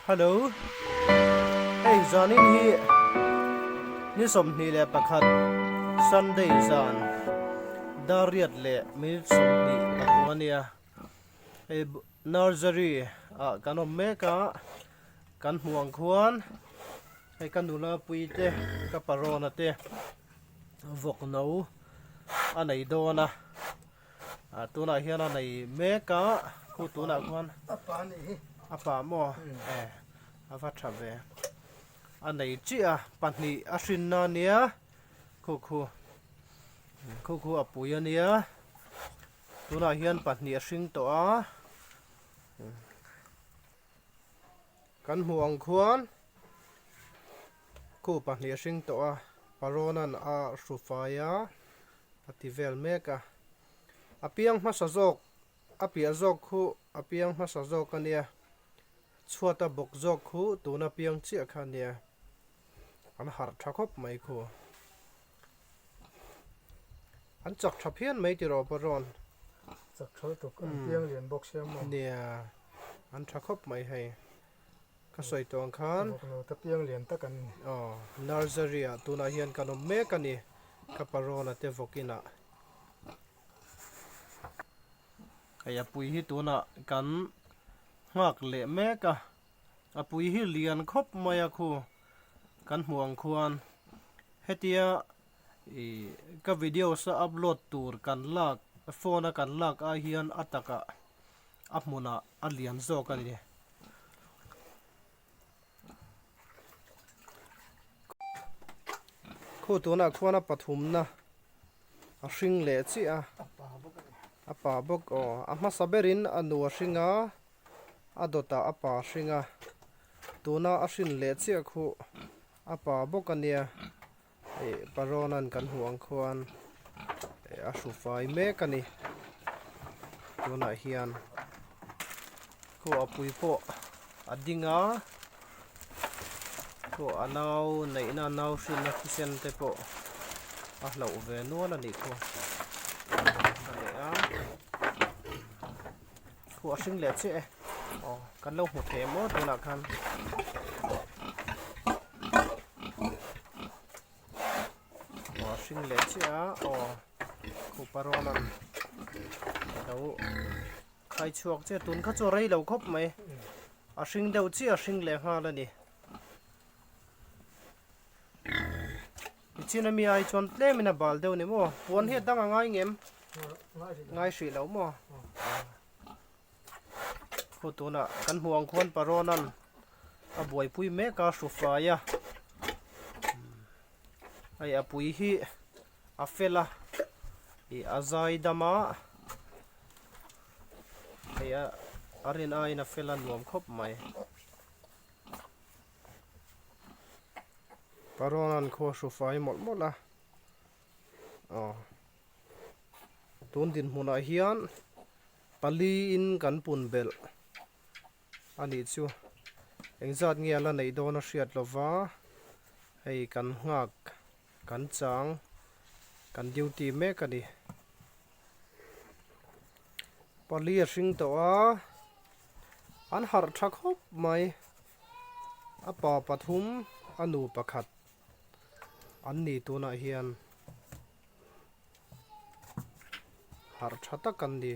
Hello hei zanin hi ni 21 Sunday zan dar riat leh minute 25 a nia hei nursery ah kan awm mek a kan hmuh ang khuan hei ka nula pui te ka parawn te vawk no a nei dawn a. Ah tunah hian a nei mek a khu tunah khuan a pa nih hi a pa maw e a va tha ve a nei chiah a pahnih a hrinna a nia khu khu khu khu a pui a nia tunah hian pahnih a hring tawh a kan hmuh ang khuan khu pahnih a hring tawh a parawn a hru fai a. A ti vel mek a. A piang hmasa zawk, a piah zawk khu a piang hmasa zawk a nia. Chhuata bawk zawk khu tuna piang chiah kha a nia. An harh tha khawp mai khu. An chak tha phian mai tiraw Parawn? Chak tha lutuk, an piang lian bawk sia maw? Nia, an tha khawp mai hei. Ka sawi tawh ang khan. Vawkno te piang lian tak an ni. Aw, nursery ah tunah hian kan awm mek a ni. Ka parawn te vawk inah. Hei a pui hi tunah kan nghak leh mek a. A pui hi lian khawp mai a khu kan hmuh ang khuan hetia ih ka videos a upload tur kan lak phone a kan lak ai hian a takah a hmunah a lian zawk a ni. Khu tunah khuan a pathumna a hring leh chiah a a pa bawk aw a hmasa berin a nu a hring a a dawtah a pa a hring a tuna a hrin leh chiah khu a pa bawk a nia. Ih parawn kan hmuh ang khuan eh a hru fai mek a ni tunah hian khu a pui pawh a ding a khu a nau neihna nau hrinna thisen te pawh a hlauh ve nual a nih khu a leh a khu a hring leh chiah e aw kan lo hmu thei maw tunah khan. Aw a hring leh chiah a aw khu parawn an lo khai chhuak chiah tun kha chu a rei lo khawp mai a hring deuh chiah a hring leh nghal a ni tichin ami ai chuan tlem in a bal deuh a ni maw puan hi a dang a ngai ngem ngai hrih lo maw. Khu tunah kan hmuh ang khuan Parawn-a'n a buaipui mek a hrufai a hei a pui hi a fel a ih a zai dam a hei a a rin aiin a fel a nuam khawp mai Parawn-a'n khu a hrufai mawlh mawlh a aw tun dinhmunah hian. Pali in kan pun belh a nih chu engzat nge a la neih dawn a hriat lova hei kan nghak kan chang kan duty mek a ni. Pali a hring tawh a an harh tha khawp mai a pa pathum a nu pakhat an ni tunah hian. Harh tha tak an ni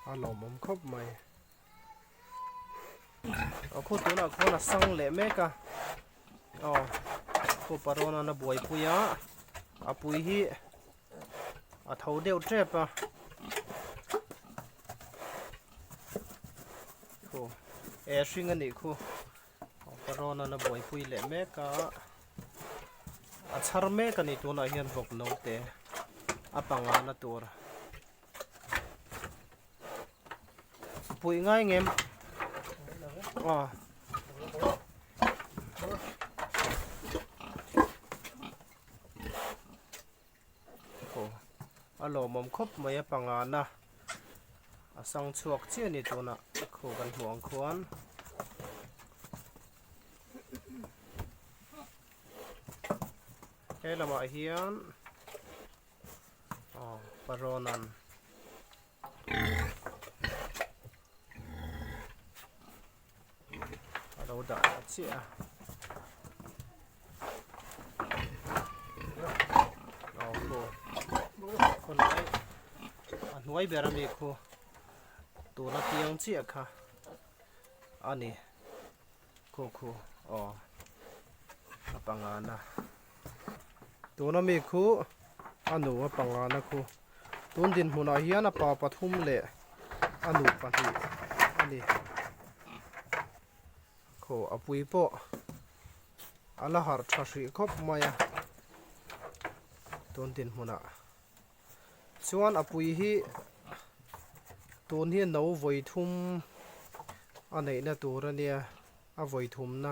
a lawmawm khawp mai aw khaw tunah khuan a sang leh mek a aw khaw parawn a buaipui a a pui hi a tho deuh tep a khu e hring a nih khu parawn a buaipui leh mek a. A chhar mek a ni tunah hian vawk naute a panga na tur puih ngai ngem aw aw a lawmawm khawp mai a panga na a sang chhuak chiah a ni tunah khu kan hmuh ang khuan. He lamah hian aw parawn an a lo lo dah ta chiah a. Aw khu khawnlai a hnuai ber ami khu tuna piang chiah kha a ni khu khu aw a pangana tuna mi khu a nu a pangana khu tun dinhmunah hian a pa pathum leh a nu pahnih a ni. Khaw a pui pawh a la harh tha hrih khawp mai a tun dinhmunah chuan a pui hi tun hi no vawi thum a neihna tur a nia a vawi thumna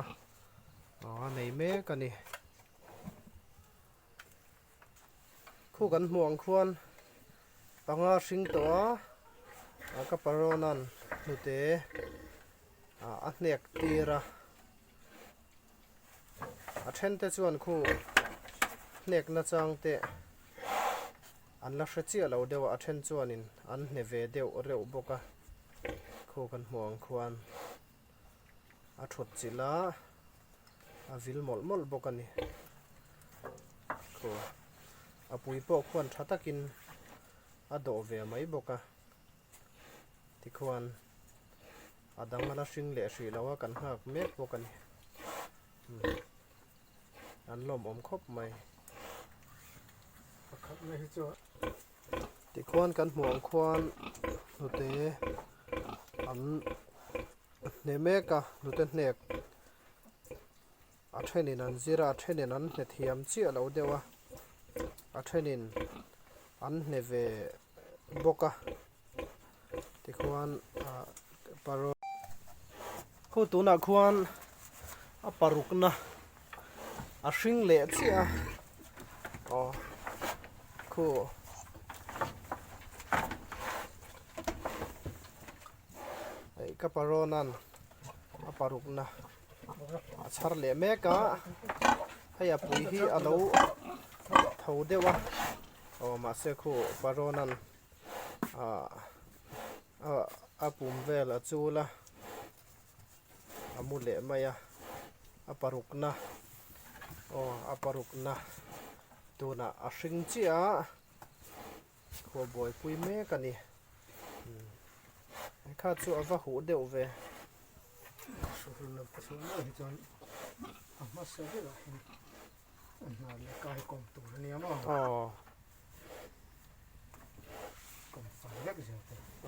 a nei mek a ni. Khu kan hmuh ang khuan panga hring tawh a a ka parawn hnute a hnek tir a a then te chuan khu hnek na chang te an la hre chiah lo deuh a a then chuanin an hne ve deuh reuh bawk a khu kan hmuh ang khuan a thut chilh a. a vil mawlh mawlh bawk a ni khaw a pui pawh khuan tha takin a dawh ve mai bawk a tikhuan a dang a la hring leh hrih lo a kan nghak mek bawk a ni an lawmawm khawp mai. Tikhuan kan hmuh ang khuan hnute an hne mek a hnute hnek a thenin an zir a a thenin an hne thiam chiah lo deuh a a thenin an hne ve bawk a tikhuan ah paro khu tunah khuan a parukna a hring leh chiah a aw khu. Hei ka parawn a parukna a chhar leh mek a hei a pui hi a lo tho deuh a aw mahse khu parawn ah a pum vel a chul a a mu leh mai a a parukna aw a parukna tunah a hring chiah a. Khaw buaipui mek a ni. Kha chu a va huh deuh ve.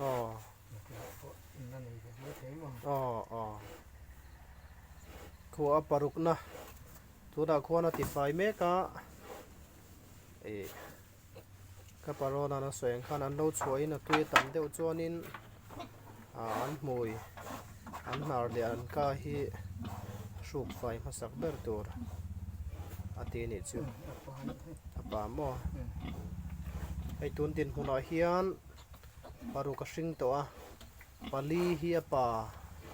Aw. Aw. Aw aw. Khua a parukna tunah khuan a tifai mek a. Ih. Ka parawn a sawi ang khan an lo chhuahin a tui a tam deuh chuanin ah an hmui an hnar leh an ka hi hruk fai hmasak ber tur a ti anih chu a pa maw hei tun dinhmunah hian paruk a hring tawh a pali hi a pa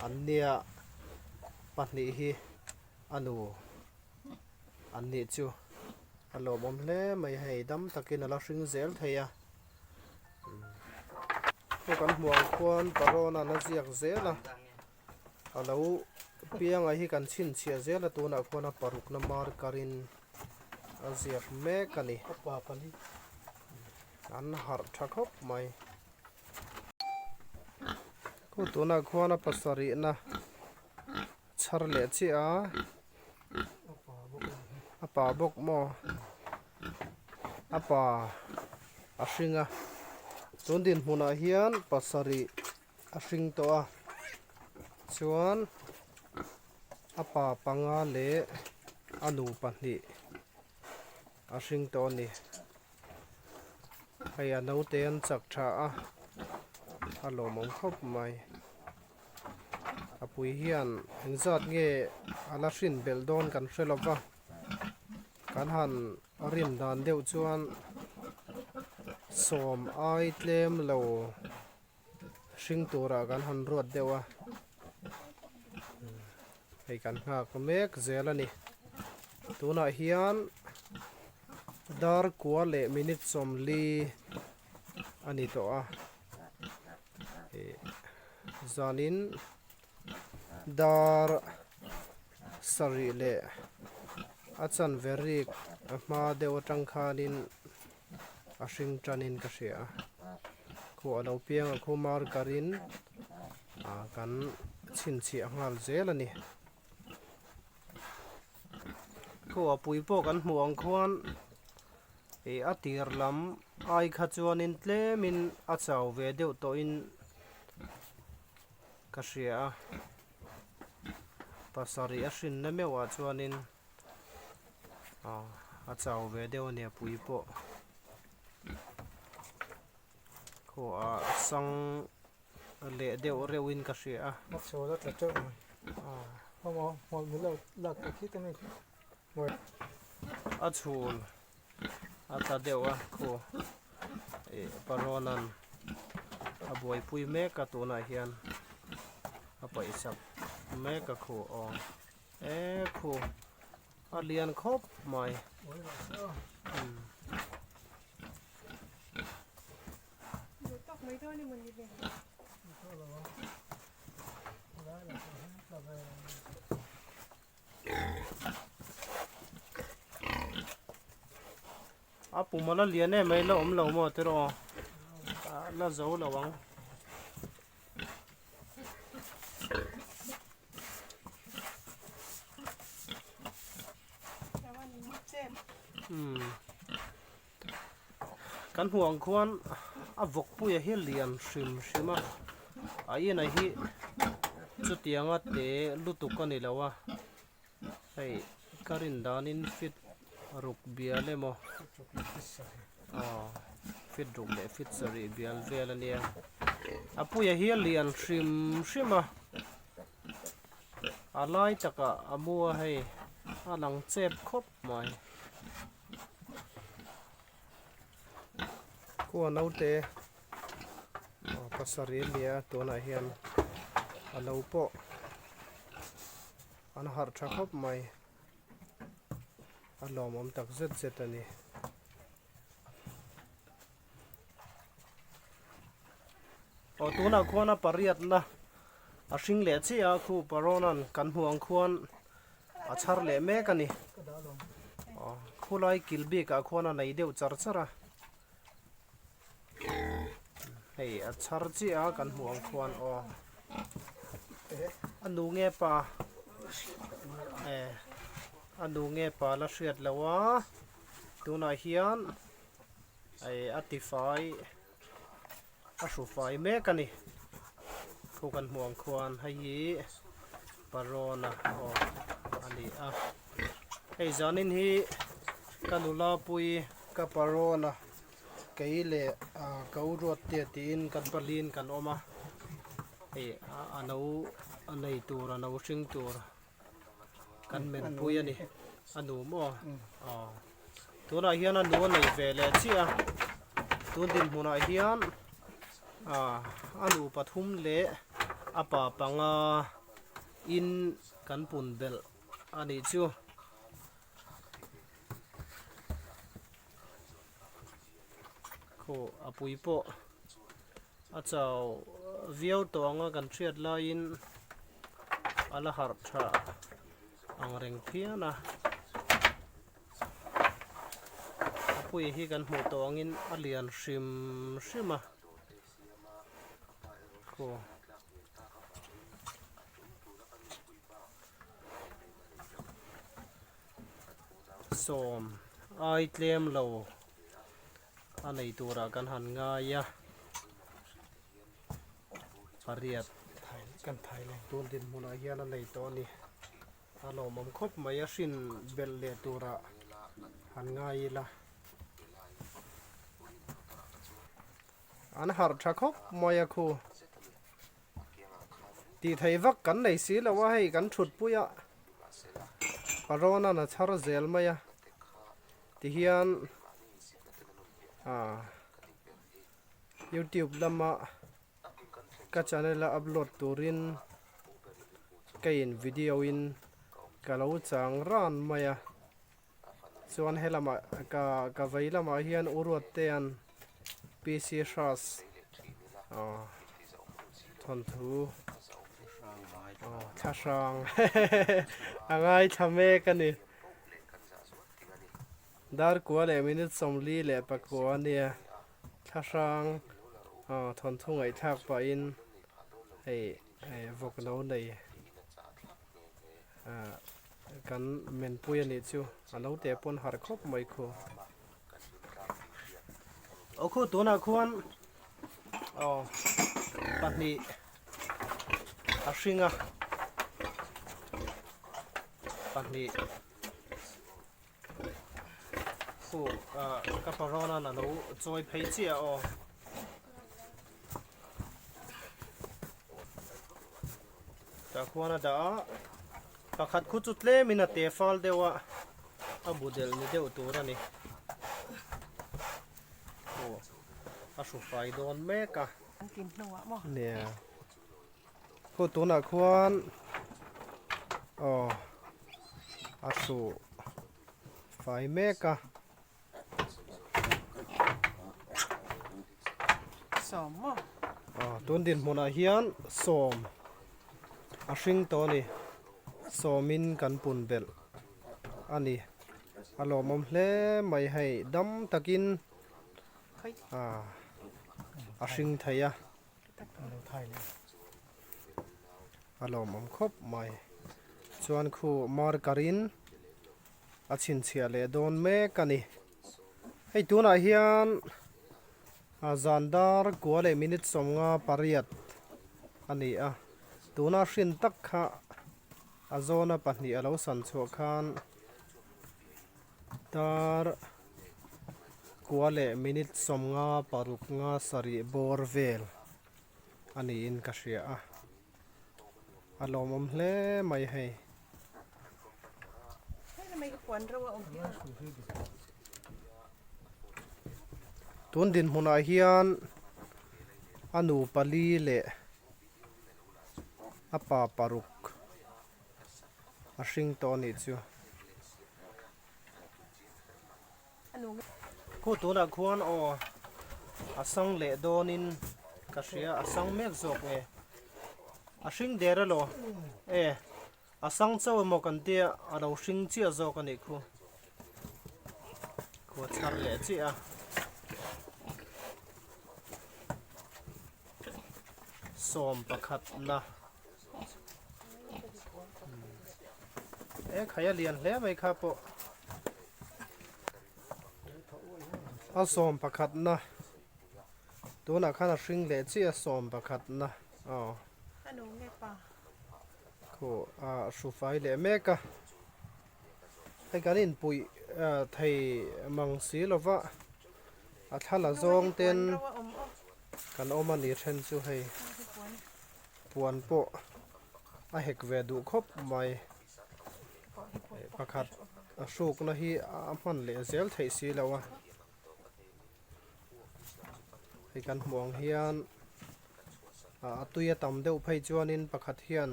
an nia pahnih hi a nu an nih chu. A lawmawm hle mai hei dam takin a la hring zel thei a chu kan hmuh ang khuan parawn a ziak zel a a lo pianga hi kan chhinchhiah zel a tunah khuan a parukna marker in a ziak mek a ni an harh tha khawp mai khu tunah khuan a pasarihna chhar leh chiah a. A pa bawk maw a pa a hring a tun dinhmunah hian pasarih a hring tawh a chuan a pa panga leh a nu pahnih a hring tawh a ni hei a naute an chak tha a a lawmawm khawp mai. A pui hian engzat nge a la hrin belh dawn kan hre lo va, kan han rin dan deuh chuan sawm ai tlem lo hring turah kan han ruat deuh a, hei kan nghak mek zel a ni. Tunah hian dar kua leh minute 40 a ni tawh a. Zanin dar. sarih leh a chanve rik a hma deuh atang khanin a hring tanin ka hria a, khu a lo piang a khu marker in ah kan chhinchhiah nghal zel a ni. Khu a pui pawh kan hmuh ang khuan ih a tir lam ai kha chuanin tlemin a chau ve deuh tawhin ka hria a. Pasarih a hrinna meuhah chuanin a chau ve deuh a nia pui pawh khuaah sang leh deuh reuhin ka hria a. A chhawl a tla teuh mai. Awmaw hmawlh mil lo lak ta khit a mi. A chhul a tla deuh a khu ih parawn a buaipui mek a tunah hian a paihsak mek a khu aw e khu a lian khawp mai. A pum a la lian em mai la awm lo maw tiraw a la zo lo ang. Umm kan hmuh ang khuan a vawkpuia hi lian hrim hrim a a inah hi chutianga te lutuk a ni lo a hei ka rin danin fit ruk bial emaw aw fit ruk leh fit sarih bial vel a nia a puia hi a lian hrim hrim a a lai takah a mu a hei a lang chep khawp mai. Kua naute pasarih a nia tunah hian a lo pawh an harh tha khawp mai a lawmawm tak zet zet a ni. Aw tunah khuan a pariatna a hring leh chiah a khu parawn kan hmuh ang khuan a chhar leh mek a ni. Aw khulai kil bikah khuan a nei deuh char char a. Hei a chhar chiah a kan hmuh ang khuan aw a nu nge pa e a nu nge pa la hriat loh a tunah hian Hei a tifai a hru fai mek a ni khu kan hmuh ang khuan hei hi parawn a aw a ni a hei zanin hi ka nula pui ka parawn a kei leh ah ka u ruat te tiin kan paliin kan awm a hei a no a nei tur a no hring tur. Kan menpui a ni a nu maw aw tunah hian a nu a nei ve leh chiah a tun dinhmunah hian ah a nu pathum leh a pa panga in kan pun belh a nih chu. Khaw a pui pawh a chau viau tawh ang a kan hriat laiin a la harh tha ang reng phian a a pui hi kan hmuh tawh angin a lian hrim hrim a khaw. Sawm ai tlem lo a nei turah kan han ngai a pariat tun dinhmunah hian a nei tawh a ni a lawmawm khawp mai a hrin belh leh turah han ngai ila an harh tha khawp mai a khu. Tih theih vak kan nei si lo a hei kan thut pui a parawn a na chhar zel mai a tihian ah youtube lama ka channel a upload turin ka in video in ka lo chang ran mai a chuan helamah ka ka vei lamah hian u Ruattea'n PC Hras aw thawnthu. Aw thla hrang a ngaithla mek a ni. Dar kua leh minute 49 a nia. Thla hrang aw thawnthu ngaihthlak pahin hei vawk no nei ah kan menpui a nih chu a naute pawn harh khawp mai khu. Aw khu tunah khuan aw pahnih a hring a pahnih khu ah ka parawn a lo chawi phei chiah aw. Tah khuan a dah a pakhat khu chu tlemin a te fal deuh a a bu del ni deuh tur a ni aw a hru fai dawn mek a nia khu tunah khuan aw a hru fai mek a. Sawm maw? Aw tun dinhmunah hian sawm a hring tawh a ni. Sawmin kan pun belh a ni. A lawmawm hle mai hei dam takin a hring thei a. A lawmawm khawp mai. Chuan khu marker in a chhinchhiah leh dawn mek a ni. Hei tunah hian zan dar kua leh minute 58 a ni a, tuna hrin tak kha a zawna pahnih a lo san chhuah khan dar kua leh minute 56 57 bawr vel a niin ka hria a. A lawmawm hle mai hei. Tun dinhmunah hian a nu pali leh a pa paruk a hring tawh a nih chu. Khu tunah khuan aw a sang leh dawnin ka hria a sang mek zawk nge a hring der elaw e a sang chauh emaw kan tia a lo hring chiah zawk a nih khu khu a chhar leh chiah a. 11 na e khai a lian hle mai kha pawh. A 11 na tunah khan a hring leh chiah a 11 na aw khu a hru fai leh mek a hei kan inpuih thei mang si lova a thla la zawng ten kan awm a ni then chu hei puan pawh a hek ve duh khawp mai pakhat a hrukna hi a hman leh zel theih si lo a hei kan hmuh ang hian a tui a tam deuh phei chuanin pakhat hian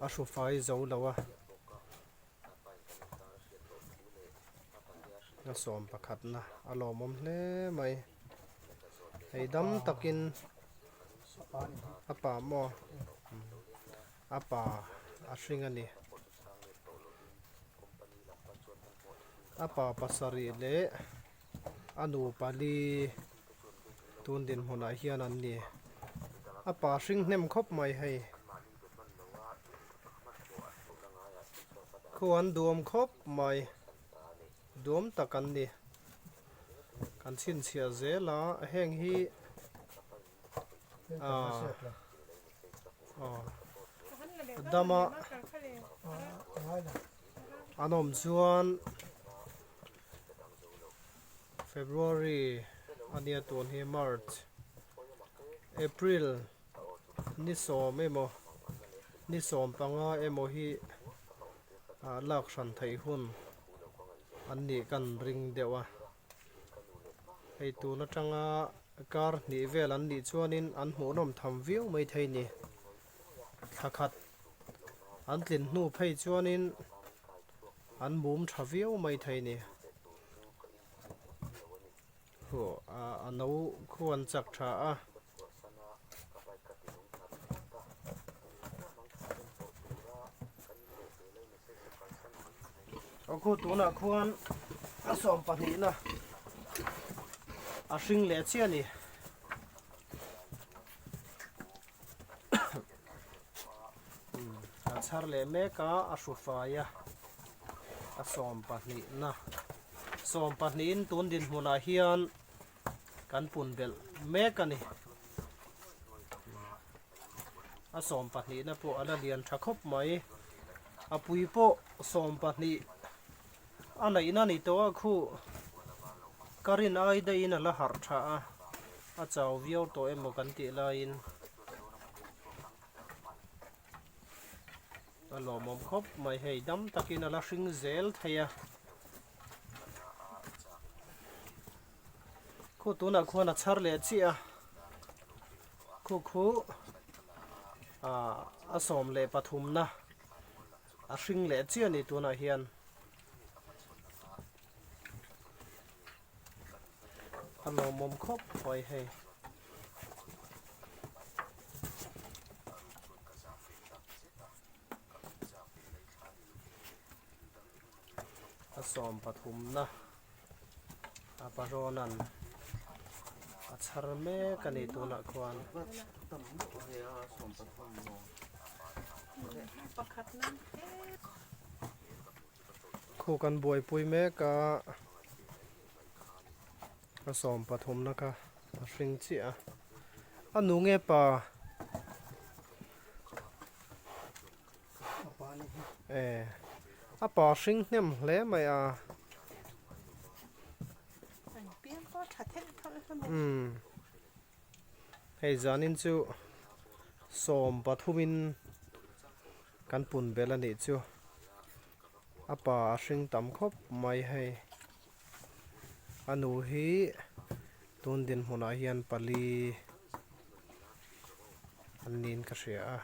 a hru fai zo lo a a 11 na a lawmawm hle mai hei dam takin a pa maw a pa a hring a ni. A pa pasarih leh a nu pali tun dinhmunah hian an ni. A pa hring hnem khawp mai hei. Khu an duam khawp mai. Duam tak an ni. Kan chhinchhiah zel a heng hi Dama an awm chuan February a nia tun hi March April ni sawm emaw ni 15 emaw hi lak hran theih hun an nih kan ring deuh a. Hei tun atanga kar hnih vel an nih chuanin an hmuhnawm tham viau mai thei ni. Thla khat an tlin hnu phei chuanin an mum tha viau mai thei ni. Huh a no khu an chak tha a. Aw khu tunah khuan a sawm pahnihna a hring leh chiah a ni. A chhar leh mek a, a hru fai a, a sawm pahnihna sawm pahnihin tun dinhmunah hian kan pun belh mek a ni. A sawm pahnihna pawh a la lian tha khawp mai. A pui pawh sawm pahnih a neihna ni tawh a khu ka rin ai daihin a la harh tha a, a chau viau tawh emaw kan tih laiin a lawmawm khawp mai hei dam takin a la hring zel thei a. Khu tunah khuan a chhar leh chiah a, khu khu ah a sawm leh pathumna a hring leh chiah a ni tunah hian. A lawmawm khawp mai hei. A sawm pathumna a parawn a chhar mek a ni tunah khuan. Khu kan buaipui mek a, a sawm pathumna kha a hring chiah a, a nu nge pa? E a pa hring hnem hle mai a. Umm hei zanin chu sawm pathumin kan pun belh a nih chu a pa a hring tam khawp mai hei a nu hi tun dinhmunah hian pali an niin ka hria a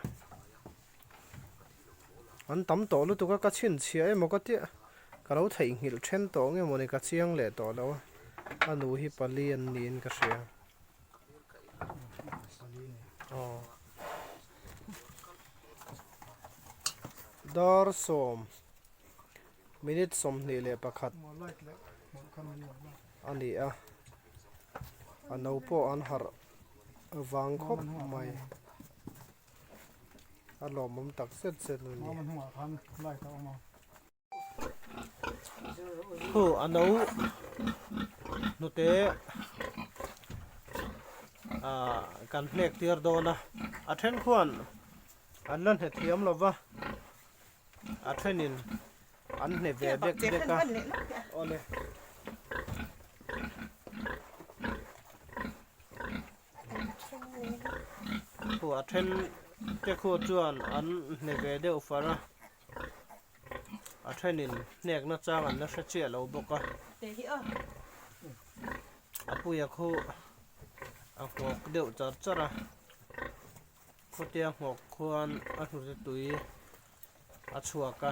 an tam tawh lutuk a ka chhinchhiah emaw ka tia ka lo theihnghilh then tawh nge mawni ka chiang leh tawh lo a a nu hi pali an niin ka hria aw dar sawm minute 21 a ni a a no pawh an harh vang khawp mai a lawmawm tak zet zet a ni khu a no hnute ah kan hnek tir dawn a a then khuan an la hne thiam lo va a thenin an hne ve dek dek a awle. Khu a then te khu chuan an hne ve deuh far a a thenin hnek na chang an la hre chiah lo bawk a a puia khu a nghawk deuh char char a khawtia nghawk khuan a hnute tui a chhuak a.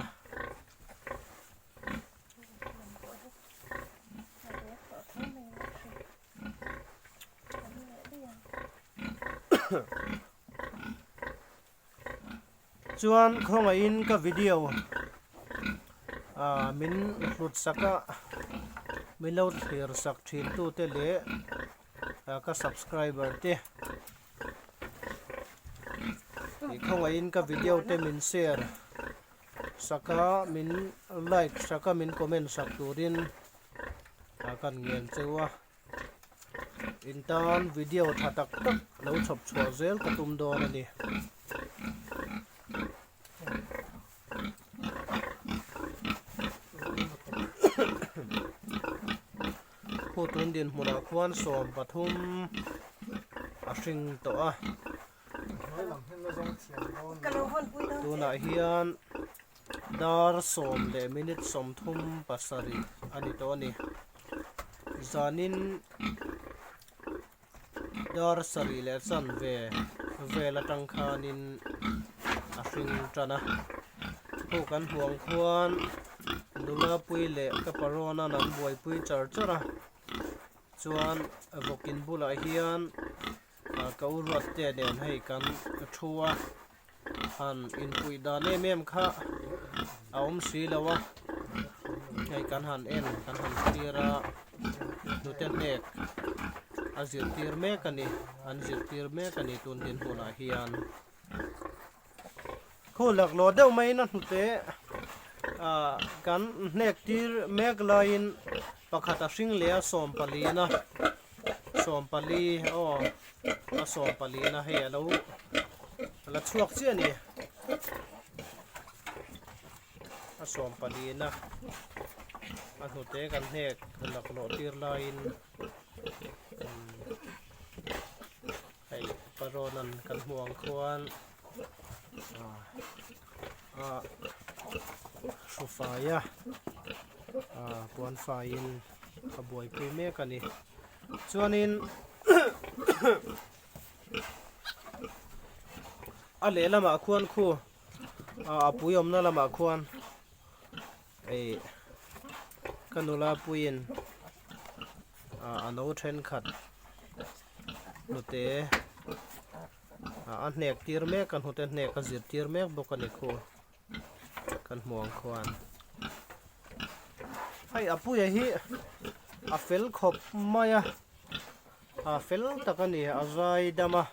Chuan khawngaihin ka video ah min hlut sak a min lo thlir sak thin tute leh ka subscriber te ih khawngaihin ka video te min share sak a min like sak a min comment sak turin a kan ngen cheu a in tan video tha tak tak lo chhawp chhuah zel ka tum dawn a ni. Khu tun dinhmunah khuan 13 a hring tawh a tunah hian Dar sawm leh minute 37 a ni tawh a ni. Zanin dar sarih leh chanve vel atang khanin a hring tan a. Khu kan hmuh ang khuan nula pui leh ka parawn an buaipui char char a. Chuan vawkin bulah hian Ka u Ruatte nen hei kan thu a, han inpuih dan em em kha a awm si lo a. Hei kan han en kan han thlir a hnute hnek a zirtir mek a ni an zirtir mek a ni tun dinhmunah hian. Khu laklawh deuh maiin a hnute ah kan hnek tir mek laiin pakhat a hring leh a sawmpalina sawmpali aw a sawmpalina hei alo la chhuak chiah a ni a sawmpalina a hnute kan hnek laklawh tir laiin Hei parawn kan hmuh ang khuan ah hru fai a ah puan faiin a buaipui mek a ni chuanin a lehlamah khuan khu ah a pui awmna lamah khuan ih ka nula puiin ah a no thenkhat hnute ah a hnek tir mek a hnute hnek a zir tir mek bawk a ni khu kan hmu ang khuan hei a puia hi a fel khawp mai a a fel tak a ni a zai dam a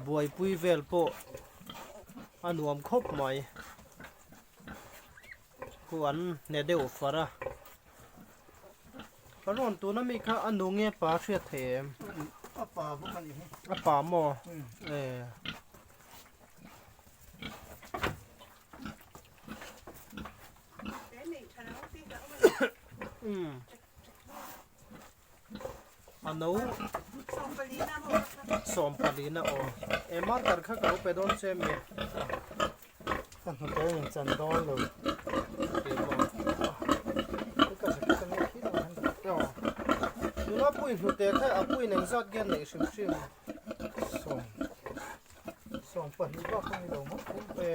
buaipui vel pawh a nuam khawp mai. Khu an hne deuh far a. Ka rawn tuna mi kha a nu nge pa hriat thei em? A pa bawk a ni hi. A pa maw? E. Um. A no sawmpalina aw. E marker kha ka lo pe dawn che mi. Ka hnute in chan dawn lo. Nula pui hnute kha a pui nen zat gen neih hrim hrim. Sawm. Sawmpahnih bak a ni lo maw? E.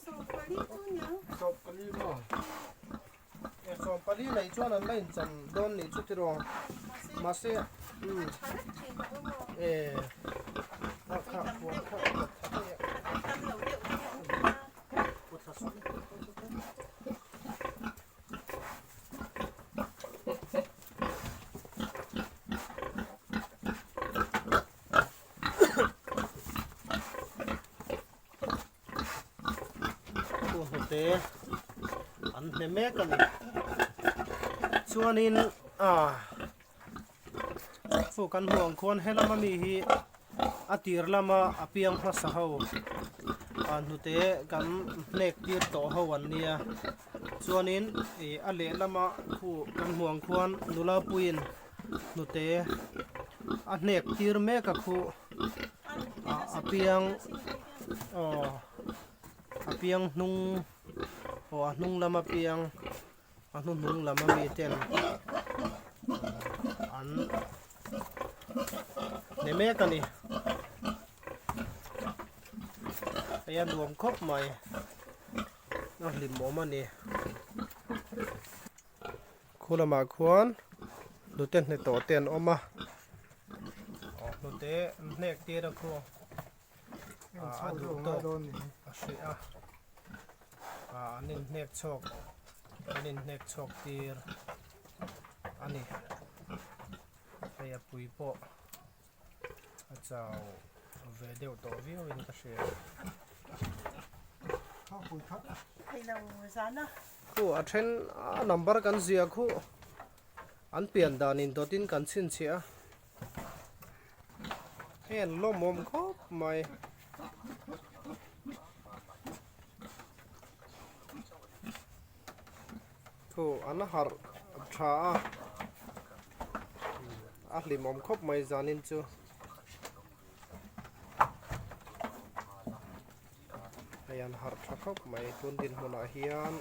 Sawmpali chu niang. Sawmpali maw? E 40 nei chuan an la inchan dawn nih chu tiraw mahse umm e a kha puan kha a khat tha daih a kut thla suh. Khu hnute an hne mek a ni chuanin ah chu kan hmuh ang khuan helama mi hi a tir lama a piang hmasa ho ah hnute kan hnek tir tawh ho an nia chuanin ih a lehlama khu kan hmuh ang khuan nula puiin hnute a hnek tir mek a khu ah a piang aw a piang hnung aw a hnung lama piang a hnuhnung lam ami ten an hne mek a ni hei a nuam khawp mai a hlimawm a ni. Khu lamah khuan hnute hne tawh te an awm a aw hnute an hnek tir a khu a duh tawk a hrih a ah an inhnek chhawk an inhnek chhawk tir a ni hei a pui pawh a chau ve deuh tawh viau in ka hria. Khu a then a number kan zia khu an pian dan in dawt in kan chhinchhiah a hei an lawmawm khawp mai. Thu an harh tha a a hlimawm khawp mai zanin chu. Hei an harh tha khawp mai tun dinhmunah hian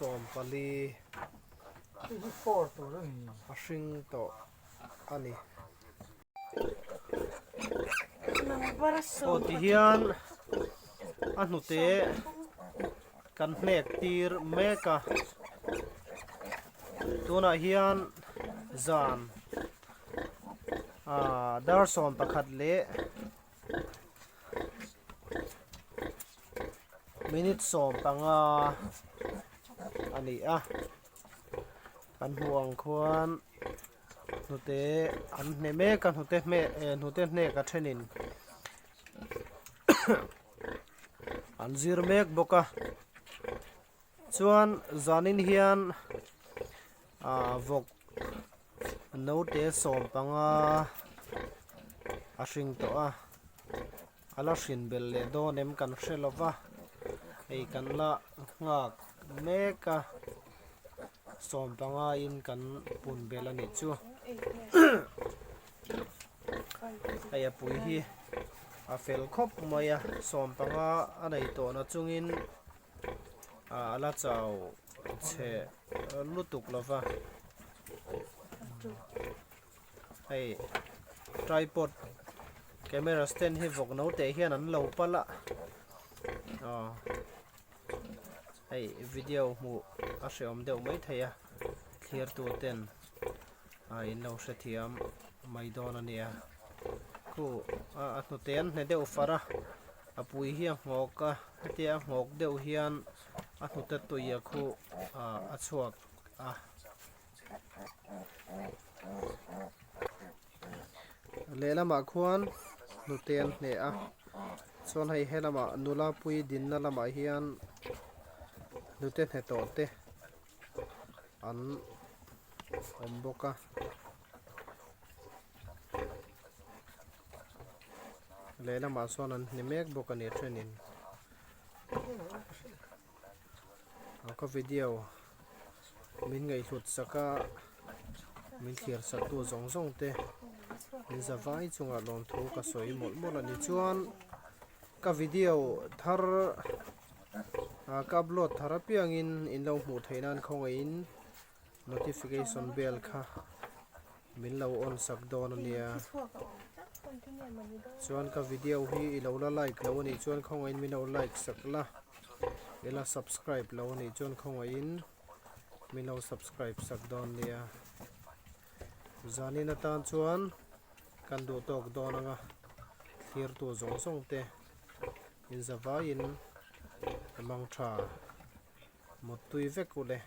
14 a hring tawh a ni. Aw ti hian a hnute kan hnek tir mek a tunah hian zan ah dar 11 leh minute 15. a ni a kan hmuh ang khuan hnute an hne mek a hnute hmeh eh hnute hnek a thenin an zir mek bawk a chuan zanin hian ah vawk naute sawmpanga a hring tawh a a la hrin belh leh dawn em kan hre lo va hei kan la nghak mek a sawmpanga in kan pun belh a nih chu hei a pui hi a fel khawp mai a sawmpanga a nei tawh na chungin ah a la chau chhe lutuk lo va hei tripod camera stand hi vawk no teh hian an lo pal a aw hei video hmuh a hreawm deuh mai thei a thlir tu ten ah in lo hrethiam mai dawn a nia khu a hnute an hne deuh far a a pui hi a nghawk a hetia a nghawk deuh hian a hnute tui a khu ah a chhuak a. Lehlamah khuan hnute an hneh a chuan hei helamah nula pui dinna lamah hian hnute hne tawh te an awm bawk a. Lehlamah sawn an hne mek bawk a ni a thenin ka video min ngaihhlut sak a min thlir sak tu zawng zawng te min za vai chungah lawmthu ka sawi mawlh mawlh a ni chuan ka video thar ah ka upload thar apiangin in lo hmuh theih nan khawngaihin notification bell kha min lo on sak dawn a nia chuan ka video hi i lo la like lo a nih chuan khawngaihin min lo like sak la i la subscribe lo a nih chuan khawngaihin min lo subscribe sak dawn nia zanin atan chuan kan duh tawk dawn anga thlir tu zawng zawng te in zavaiin a mang tha mut tui vek u le.